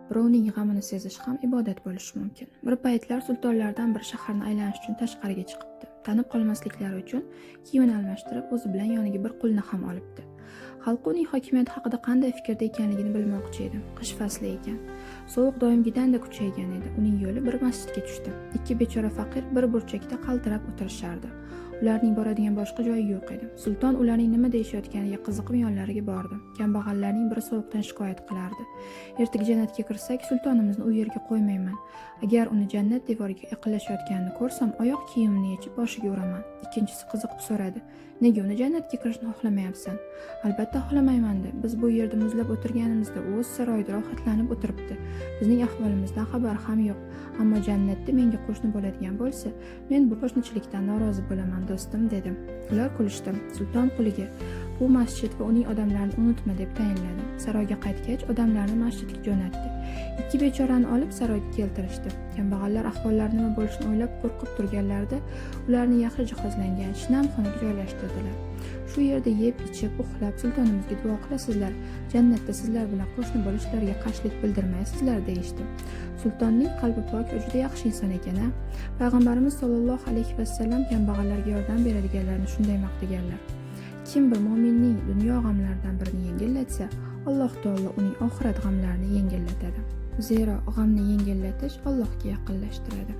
Birovning g'amini sezish ham ibodat bo'lishi mumkin. Bir paytlar sultonlardan biri shaharni aylanish uchun tashqariga chiqibdi. Tanib qolmasliklari uchun kiyimini almashtirib, o'zi bilan yoniga bir qulni ham olibdi. Xalqi uning hokimiyati haqida qanday fikrda ekanligini bilmoqchi edi. Qish fasli ekan. Sovuq doimgidan-da kuchaygan edi. Uning yo'li bir masjidga tushdi. Ikki bechora faqir bir burchakda qaltirab o'tirishardi. Ularning boradigan boshqa joyi yo'q edi. Sulton ularning nima deyishayotganiga qiziqib yonlariga bordi. Kambag'allarning biri sovuqdan shikoyat qilardi. Ertaga jannatga kirsak, sultonimizni u yerga qo'ymayman. Agar uni jannat devoriga yaqinlashayotganini ko'rsam, oyoq kiyimini yechib boshiga uraman. Ikkinchisi qiziqib so'radi. Nega uni jannatga kirishni xohlamayapsan? Albatta xohlamayman-da. Biz bu yerda muzlab o'tirganimizda u o'z saroyida rohatlanib o'tiribdi. Bizning ahvolimizdan xabari ham yo'q. Ammo jannatda menga qo'shni bo'ladigan bo'lsa, men bu qo'shnichilikdan norozi bo'laman, do'stim, dedim. Ular kulishdi. Sulton quliga bu masjid va uning odamlarini unutma deb tayinladi. Saroyga qaytgach, odamlarni masjidga jo'natdi. Ikki bechorani olib saroyga keltirishdi. Kambag'allar ahvollari nima bo'lishini o'ylab qo'rqib turganlarida, ularni yaxshi jihozlangan shinam xonaga joylashtirdilar. Shu yerda yeb, ichib, uxlab, sultonimizga duo qilasizlar, jannatda sizlar bilan qo'shni bo'lishlariga qarshilik bildirmaysizlar, deyishdi. Sultonning qalbi pok va juda yaxshi inson ekan a. Payg'ambarimiz sollallohu alayhi vasallam kambag'allarga yordam beradiganlarni shunday maqtaganlar. Kim bir mo'minning dunyo g'amlaridan birini yengillatsa, Alloh taolo uning oxirat g'amlarini yengillatadi. Zero g'amni yengillatish Allohga yaqinlashtiradi.